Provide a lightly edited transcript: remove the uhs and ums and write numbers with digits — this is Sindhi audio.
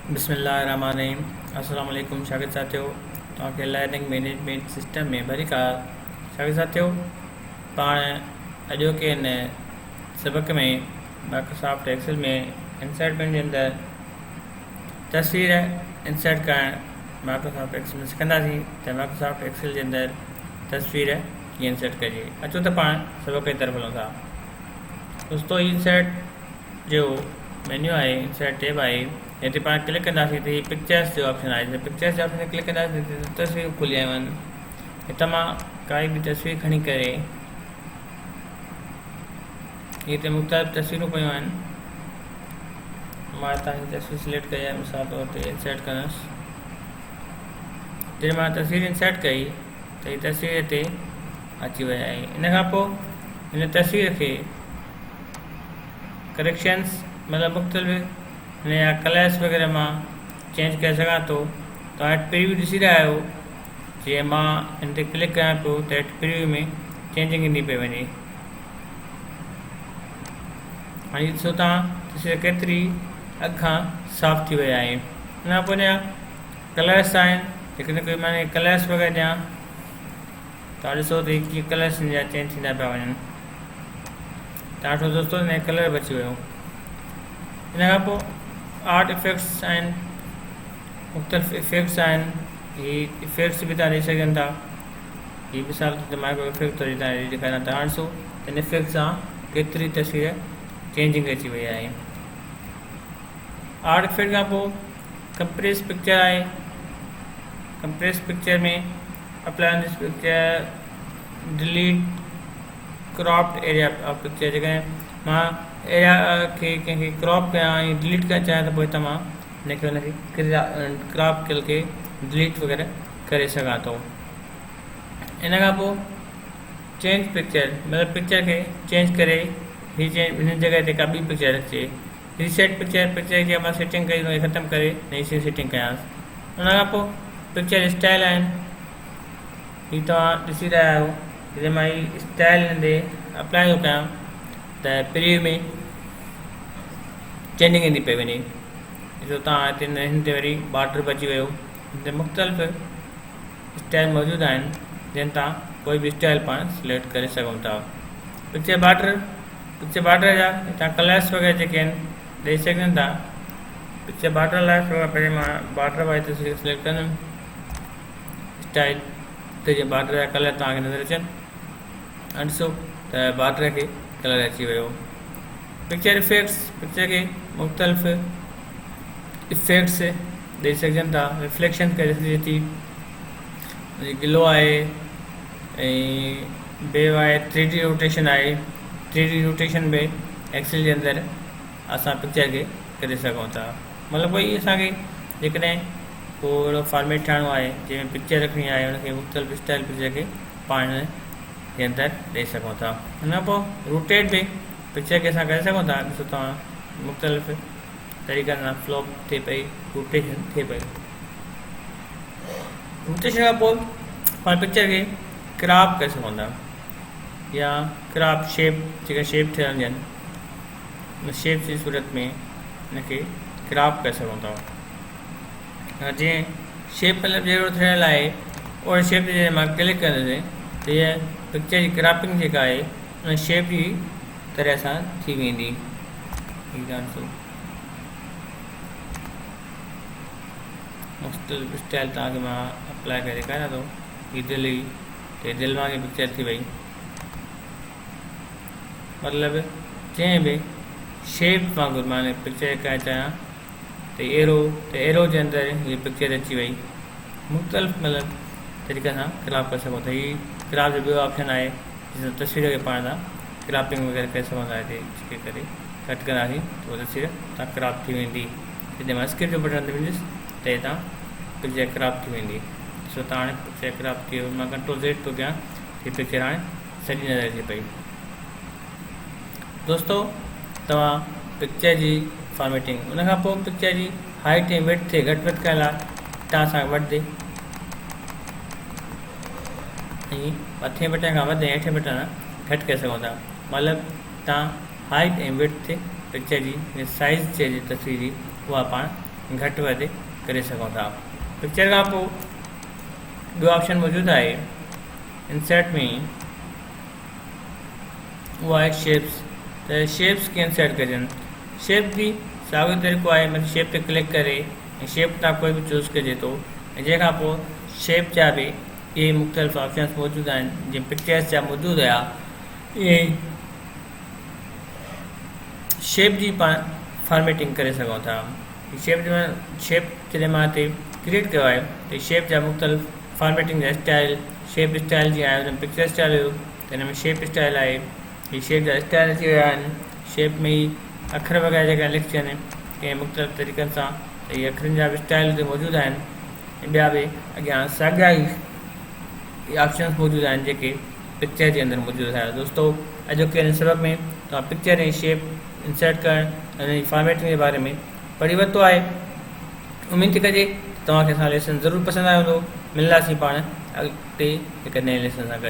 بسم الله الرحمن الرحيم السلام عليڪم شاگرد ساٿيو توهان کي لرننگ مينيجمينٽ سسٽم ۾ ڀليڪار شاگرد ساٿيو پاڻ اڄوڪي هن سبق ۾ مائڪروسافٽ ايڪسل ۾ انسرٽ مينيو جي اندر تصوير انسرٽ ڪرڻ مائڪروسافٽ ايڪسل ۾ سکنداسين ته مائڪروسافٽ ايڪسل جي اندر تصوير ڪيئن انسرٽ ڪجي اچو ته پاڻ سبق جي طرف هلون ٿا دوستو انسرٽ جو مينيو آهي انسرٽ ٽيب آهي هتي پاڻ ڪلڪ ڪنداسين ته هي پڪچرس جو آپشن آهي جڏهن پڪچرس جي آپشن تي ڪلڪ ڪنداسين ته تصويرون کلي آيون آهن هتان مان ڪائي به تصوير کڻي ڪري هتي مختلف تصويرون پيون آهن مان هتان هي تصوير سليڪٽ ڪئي آهي مثال طور تي انسرٽ ڪندس جڏهن مان تصوير انسرٽ ڪئي ته هي تصوير هتي اچي وئي آهي ان کان پوء هن تصوير کي ڪريڪشنس مطلب مختلف هن جا ڪلرس وغيره مان چينج ڪري سگهان ٿو توهان هيٺ پريويو ڏسي رهيا آهيو جي مان هن تي ڪلڪ ڪيان پيو ته هيٺ پريويو ۾ چينجنگ ايندي پئي وڃي هاڻي ڏسو توهان تصوير ڪيتري اڳ کان صاف ٿي وئي آهي ان کان پوء هن جا ڪلرس آهن جيڪڏهن ڪوئي معني ڪلرس وغيره ڏيان توهان ڏسو ته هي ڪيئن ڪلرس هن جا چينج ٿيندا پيا وڃن توهان ڏٺو دوستو هن ڪلر بچي ويو ان کان پوء آرٽ افيڪٽس آهن مختلف افيڪٽس آهن هي افيڪٽس به توهان ڏئي سگهن ٿا هي مثال طور تي مان هڪ افيڪٽ ٿو توهان ڏيکاريان توهان ڏسو هن افيڪٽ سان ڪيتري تصوير چينجنگ اچي وئي آهي آرٽ افيڪٽ کان پوء ڪمپريس پڪچر آهي compress picture ۾ apply on this picture delete cropped area of picture جيڪڏهن مان ايريا کي ڪنهن کي ڪراپ ڪيان ۽ ڊليٽ ڪرڻ چاهيان ته پوء هتان مان هن کي هن کي ڪراپ ڪيل کي ڊليٽ وغيره ڪري سگهان ٿو ان کان پوء چينج پڪچر مطلب پڪچر کي چينج ڪري هي چينج هن جڳهه تي ڪا ٻي پڪچر رکجي ريسيٽ پڪچر پڪچر جي مان سيٽنگ ڪئي ان کي ختم ڪري نئين سر سيٽنگ ڪيانس ان کان پوء پڪچر اسٽائل آهن هي توهان ڏسي رهيا آهيو جڏهن مان هي اسٽائل هن تي اپلائي ٿو ڪيان ته پريويو ۾ چينجنگ ايندي پئي وڃي ڏسو توهان هتي هن تي وري بارڊر به اچي ويو هن تي مختلف اسٽائل موجود آهن جن تان ڪوئي به اسٽائل پاڻ سليڪٽ ڪري سگهون ٿا پڪچر بارڊر پڪچر بارڊر جا هتان ڪلرس وغيره جيڪي آهن ڏئي سگهجن ٿا پڪچر بارڊر لاء پهرين مان بارڊر واري تصوير سليڪٽ ڪندم اسٽائل ته جيئن بارڊر جا ڪلر توهان کي نظر اچن ۽ ڏسو ته بارڊر کي ڪلر اچي ويو پڪچر افيڪٽس پڪچر کي مختلف افيڪٽس ڏئي سگهجن ٿا رفليڪشن ڪري سگهجي ٿي گلو آهي ۽ بيو آهي ٿري ڊي روٽيشن آهي ٿري ڊي روٽيشن به ايڪسل جي اندر اسان پڪچر کي ڪري سگهون ٿا مطلب ڪوئي اسانکي جيڪڏهن ڪو اهڙو فارميٽ ٺاهڻو آهي جنهن ۾ پڪچر رکڻي آهي ان کي مختلف اسٽائل پڪچر کي پاڻ جي اندر ڏئي سگهون ٿا ان کان پوء روٽيٽ به پڪچر کي اسان ڪري سگهون ٿا ڏسو توهان مختلف طريقن سان فلوپ ٿئي پئي روٽيشن ٿئي پئي روٽيشن کان پوء پاڻ پڪچر کي ڪراپ ڪري سگهون ٿا يا ڪراپ شيپ جيڪا شيپ ٿيل هوندي آهن ان شيپ جي صورت ۾ ان کي ڪراپ ڪري سگهون ٿا جيئن شيپ مطلب جهڙو ٿيل آهي اهڙي شيپ تي جڏهن مان ڪلڪ ڪندس ته هيء پڪچر جي ڪراپنگ جيڪا آهي ان شيپ جي طرح سان ٿي ويندي مختلف اسٽائل توهان کي مان اپلائي ڪري ڏيکاريان ٿو هي دل هئي ته دل وانگي پڪچر ٿي وئي مطلب جنهن به شيپ وانگر مان پڪچر ڪرڻ چاهيان ته ايرو ته ايرو جي اندر هي پڪچر اچي وئي مختلف مطلب طريقن سان ڪراپ ڪري سگهو ٿا هي ڪراپ جو ٻيو آپشن آهي جنهن سان تصوير کي پاڻ تان ڪراپنگ وغيره ڪري سگهون ٿا هتي ڇڪي ڪري ڪٽ ڪنداسين ته اها تصوير تان ڪراپ ٿي ويندي جڏهن مان اسڪيپ جو بٽڻ دٻيندس ته هتان پڪچر ڪراپ ٿي ويندي ڏسو ته هاڻي پڪچر ڪراپ ٿي ويو مان ڪنٽرول زيڊ ٿو ڪيان هي پڪچر هاڻي سڄي نظر اچي پئي دوستو توهان پڪچر جي فارميٽنگ ان کان پوء پڪچر جي هائيٽ ۽ وڊٿ کي گهٽ وڌ ڪرڻ لاء توهان سان وڌ ۽ مٿين بٽڻ کان وڌ ۽ هيٺين بٽڻ کان گهٽ ڪري سگهو ٿا مطلب توهان هائيٽ ۽ وڊٿ پڪچر جي سائز چئجي تصوير جي اها پاڻ گهٽ وڌ ڪري سگهون ٿا. پڪچر کان پوء ٻيو آپشن موجود آهي انسرٽ ۾ اهو آهي شيپس ته شيپس ڪيئن انسرٽ ڪجن شيپ به ساڳيو طريقو آهي مطلب شيپ تي ڪلڪ ڪري ۽ شيپ تان ڪوئي به چوز ڪجي ٿو ۽ جنهن کان پوء شيپ جا به اهي مختلف آپشنس موجود آهن جيئن پڪچرس جا موجود هيا اهي شيپ جي پاڻ فارميٽنگ ڪري سگهون ٿا شيپ جي شيپ جڏهن مان هتي ڪريٽ ڪيو آهي ته شيپ جا مختلف فارميٽنگ جا اسٽائل شيپ اسٽائل جيئن آهي ان ۾ پڪچر اسٽائل هيو ته هن ۾ شيپ اسٽائل آهي هي شيپ جا اسٽائل اچي ويا آهن شيپ ۾ هي اکر وغيره جيڪا لکجن ڪنهن مختلف طريقن سان ته هي اکرن جا به اسٽائل هتي موجود آهن ۽ ٻيا به اڳيان ساڳيا ئي آپشنس موجود آهن جيڪي پڪچر جي اندر موجود آهي دوستو اڄوڪي هن سبق ۾ توهان پڪچر ۽ شيپ انسرٽ ڪرڻ ۽ ان جي فارميٽنگ جي باري ۾ پڙهي ورتو آهي اميد ٿي ڪجي ته توهان کي اسان جو ليسن ضرور پسند آيو هوندو ملنداسين پاڻ اڳتي هڪ نئين ليسن سان گڏ.